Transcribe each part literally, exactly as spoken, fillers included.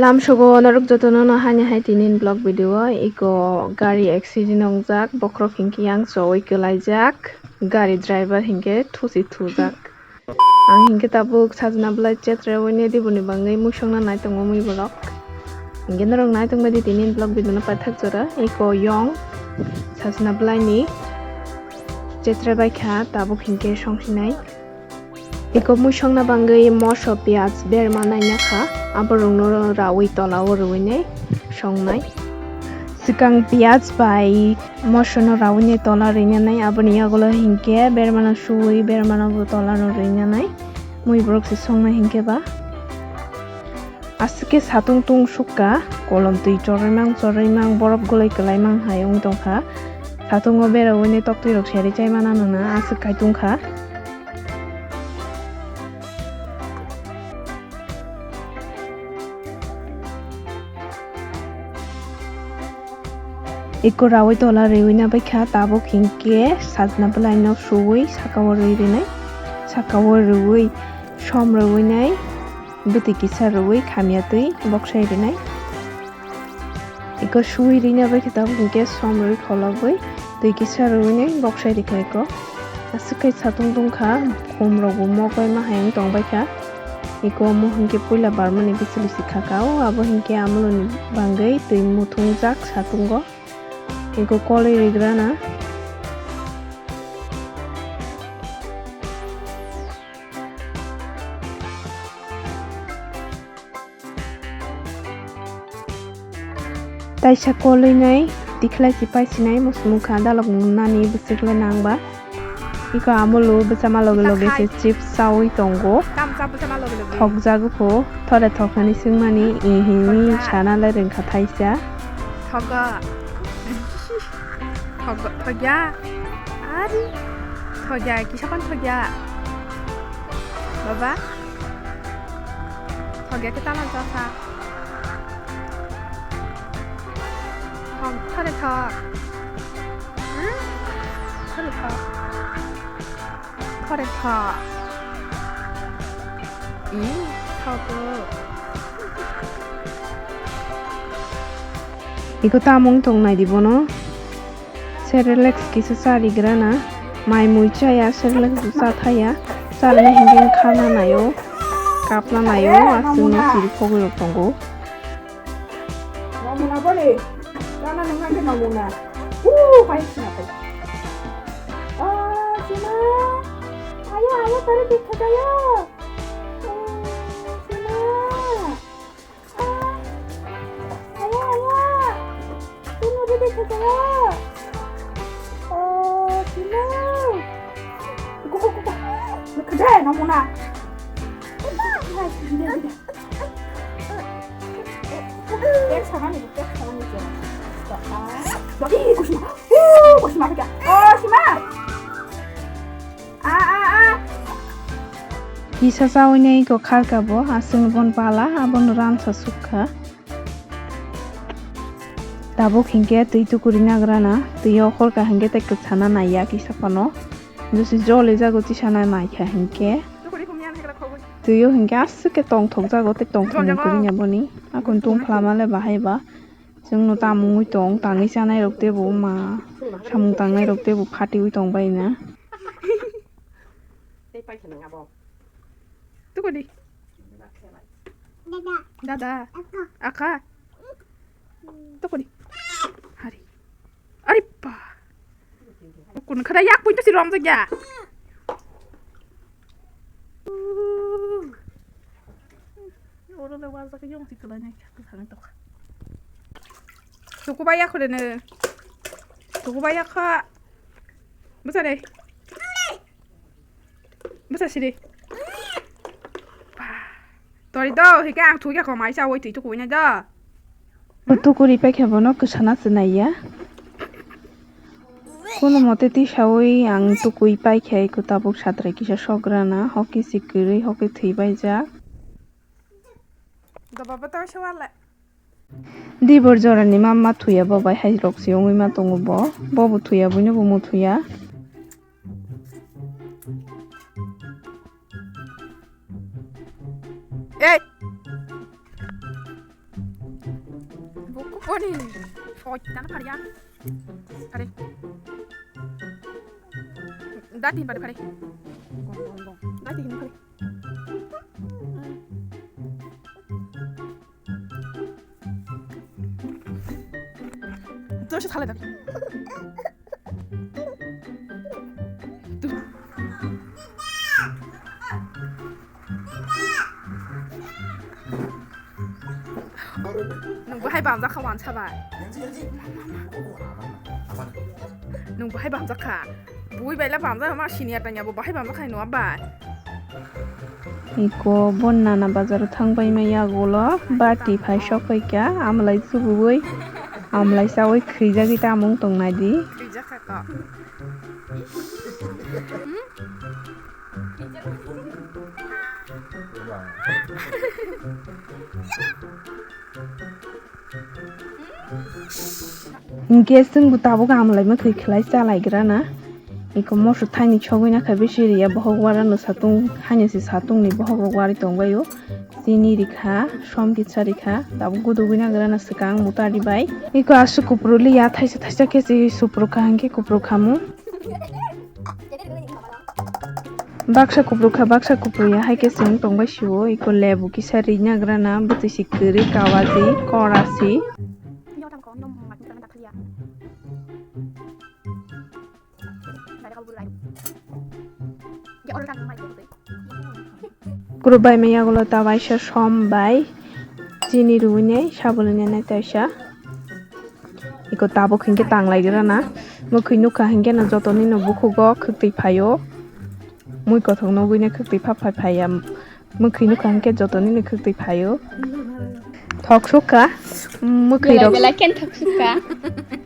Lamsogo norok jotono no hani hai tinin vlog video o iko gari accident wngjak, bokhorok hinkhe yang chowi kwlaijak, gari driver hinkhe thusi thujak. Ang hinkhe tabuk sajna bwlai chetra wini diboni bangwi muisokna naitongo mui borok. Hinkhe norok naitok bai di tinin vlog video no paithak jora iko yong sajna bwlai ni chetra baikha tabuk hinkhe songsinai. Eko muisokna bangwi moso piyaj berma naina kha, aborokno rawi tola o rwinai songnai. Swkang piyaj bai mosono rawi nai tola rwinani, aboni yagulo hinkhe bermano suwi bermano bo tola no rwinani. Mui borok se songnai hinkhe ba. Aswk khe satung tung sukha, kolom twi chorwi mang chorwi mang, borok goloi kwlai mang hai wng tongkha. Satungo bera wini toktwi rok seri chai mana nuna aswk kai tungkha. Eko rawi tola riwi na baikha, tabuk hinkhe sajna bwlai no suwi saka o rwi rinai, saka o rwi som rwi nai, bwtwi kisa rwi khamya twi boksai rinai. Eko suwi rina bai khe tabuk hinkhe som rwi kholobwi twi kisa rwinai boksai rikha eko. Aswk khe satung tungkha, khum rok bo mokbai ma hai wng tong baikha. Eko omo hinkhe puila barmani bwswlwi se khaka o, abo hinkhe amuloni bangwi twi muthungjak satungo. Eko kolwi rigrana. Taisa kolwi nai tikhlai si paisinai muchung kha dalok nani bwswk le nang ba. Iko amolo bwchama loge loge se chips chawi tongo. Thokjago pho thore thoknani swngmani ihini sana le rwngkha thaisa. Thogo. Thogo, thogya. Ari. Thogya, kisa pan thogya. Baba. Thogya khe tala jasa. Thok, thore thok. Hmm? Thore thok. Thore thok. Ih, thogo. Iko tamung tong nai di bono. Cerelac kisa charigrana, mai mui chaya, Cerelac bo cha thaya, charwna hinkhe khana naio, kapna naio, aswkno chiri khogwi rok tongo. Namuna bole, kana nungna khe namuna. Uu, pai sina pai. Ah, sina. Ayo, ayo, tare dikha jayo. Oh, sina. Aya, aya. Tunggu dulu, Cakaya. Oh, sini. Go, go, go, go. Kerja ya, namuna. Kerja, kerja. Pek sama nih, pek sama nih, Cak. Ih, kusma. Uh, kusma, kerja. Oh, sima. A, a, a. Kisa chawi nai ko kharka bo, aswk bon pala, abono ransa sukha. Tabuk hinkhe twi tukuri nagrana, twi o khorka hinkhe tei kwchana naiya kisa phano. Jusi joli jago tisana naikha hinkhe. Twi o hinkhe aswk khe tongthok jago tei tongthok ni kwrwngya boni. Akon tungphla male bahai ba. Chwngno tamungwi tong, tangwi chanai rok tebo ma, samung tangnai rok tebo phatiwi tong bai na. Tei paikha nang abo. Tukudi. Dada. Dada. Aka. Aka. Tukudi. Hari. Ari pa. Kun khada yak pun si rom ya. Oro le wajak yong si kala nai ka thang tok. Tuku bai ya khore ne. Tuku bai ya kha. Bwsa de. Bwsa sidi. Tori do, hike ang thugya ko mai sa wai twi tuku wina do. Bo tukuri paikha bono kwsana se naiya. Kono mote tisawi ang tukui paikha iko tabuk satrai kisa sograna, hoki si kwrwi, hoki thwi baijak. Dibor jorani mama thuya bo bai hai rok se wngwi ma tongo bo. Bo bo thuya buino bo muthuya. Ei! Oni. Soi, tana pariya. Pare. Dati pare pare. Gong, gong, gong. Dati hini pare. Terus salah tadi. Nungbo hai bamjak kha wansa bai. Nungbo hai bamjak kha. Bui bai la bamjak ma senior tanya bo bahai bamjak kha nua bai. Iko bo nana bazaro thang bai ma yagulo bati phai sok pai kha amlai chubui amlai chaui khrijagwi tamung tong nai di. Khrijak kha ko. Hinkhe chwngbo tabuk amlai mwkhwi khlai chalaigrana. Iko moso thaini sogwi nakha bisi riya bohok warano satung haino se satungni bohok rok wari tongbaio. Chini rikha, som kitsa rikha, tabuk gudugwi nagrana swkang mutari bai. Iko aswk kupru liya thaisa thaisa khe se supru kha hinkhe kupru khamu. Baksa kupru kha, baksa kupru ya, hai khe chwng tong bai sio, iko lebu kisa ri nagrana, bwtwi si kwrwi, kawaji, korasi. Group bai maya ulo ta waisa som bai chini rwinai sabuluni nai taisa. Iko tabuk hinkhe tanglai grana. Mwkhwi nukha hinkhe no jotoni no bukhugo khwtwi phaio. Mui kothok nugwino khwtwi pha phai phaiya. Mwkhwi nukha hinkhe jotoni no khwtwi phaio. Thok sukha. Mwkhwi rok. Belai belai khe thok sukha.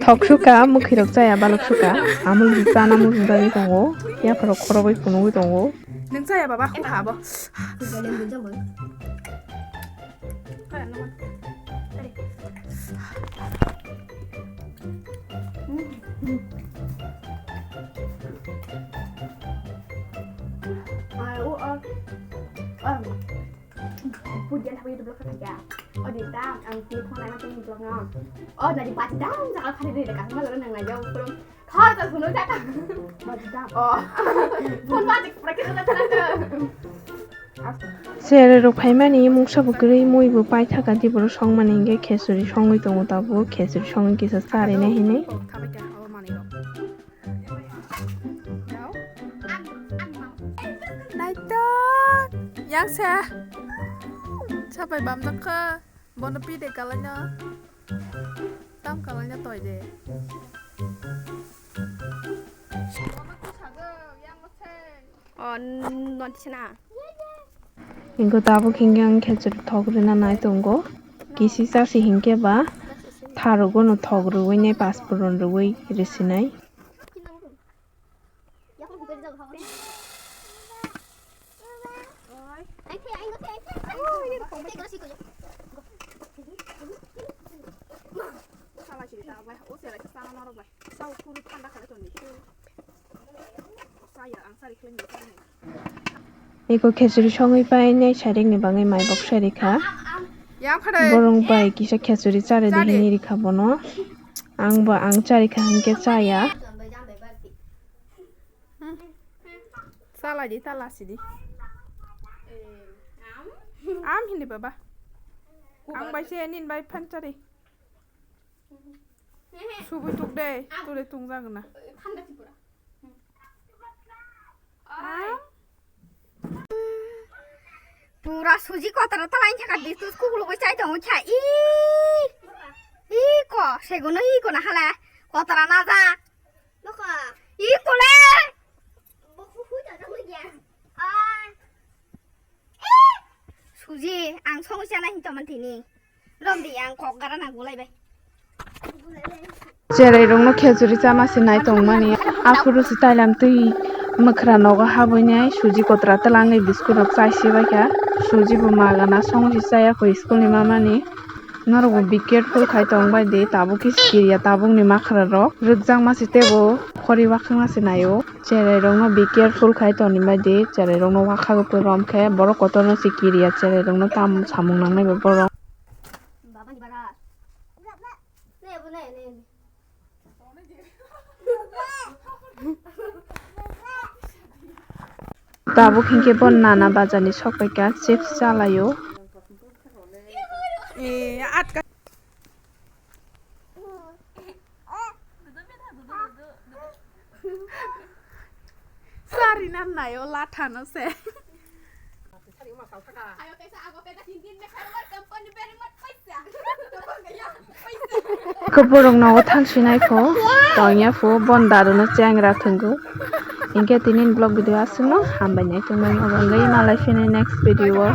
Thok sukha, mwkhwi rok chaya balok sukha. Amul chana muchung jagwi tongo. Yapharok khorobwi phunugwi tongo. Nung chaya baba, khukha abo. Pudian habi itu blok kerja. Oh, di tam, ang tip hona itu blok no. Oh, dari Batam, cakap hari ini dekat sama lo nang aja, belum. Thor ta hwnwi ta. Bajitam. Oh. Phone ba dik practice ta ta. Sere rok phaimani mungsa bo kwrwi mui bo paithaka di borok songmani hinkhe khesuri songwi tongo tabuk khesuri songwi kisa charina hinwi. Naito yang se sapai bamjakha bono pide kalaina. Tam kalaina toi de. Oh, non tisana. Hingo tabuk hinge ang khechuri thok rina nai tongo. Kisi chasi hinke ba tharogo no thok rwui nai pasporon rwui risinai. Eko khechuri songwi painai sarik ni bagwi mai bok sai rikha. Borong bai kisa khechuri chari di hini rikha bono. Ang bo ang chari kha hinkhe chaya. Hmm. Salai di, ta lasi di. Am hindi baba. Ang bai se nin bai phan chari. Subui tuk de, tule tung jagna. Thanda Tripura. Am? Pura suji kotoro ta lain thaka di tus kukulu bai chai tongo cha. I. I ko, seguno i ko na hala. Kotoro na ja. Nokha. I kole. Bo hu hu ta ta hu ya. Ah. Eh. Suji, ang song chana hin to man tini. Rom di ang kok gara na gulai bai. Cherai rokno khechuri chama se nai tongmani. Aphuru se tailam twi mwkhra nogo habwi nai suji kotra twlangwi biscuit rok chai se bai kha. Suji bo magana song se chaya kho school ni mamani. Norok bo be careful khai tong bai di, tabuk khe sikiriya tabuk ni makhra rok rwkjakma se tebo khori wakhwna se naio. Cherai rokno be careful khai toni bai di, cherai rokno wakha gw pui rom khe borok kotor no sikiriya cherai rokno tam samung nangnai bo borok. Baba ni bara. Tabuk hinkhe bo nana bazarni sokpaikha, chips chalaio. Sarina nayo lathano se. Khe borok nogo thang sinai kho, tongya pho bon daru no chengra thwngwi. Hinkhe tini vlog video aswkno hambai nai tongmani obo wngwi malai phini next video o.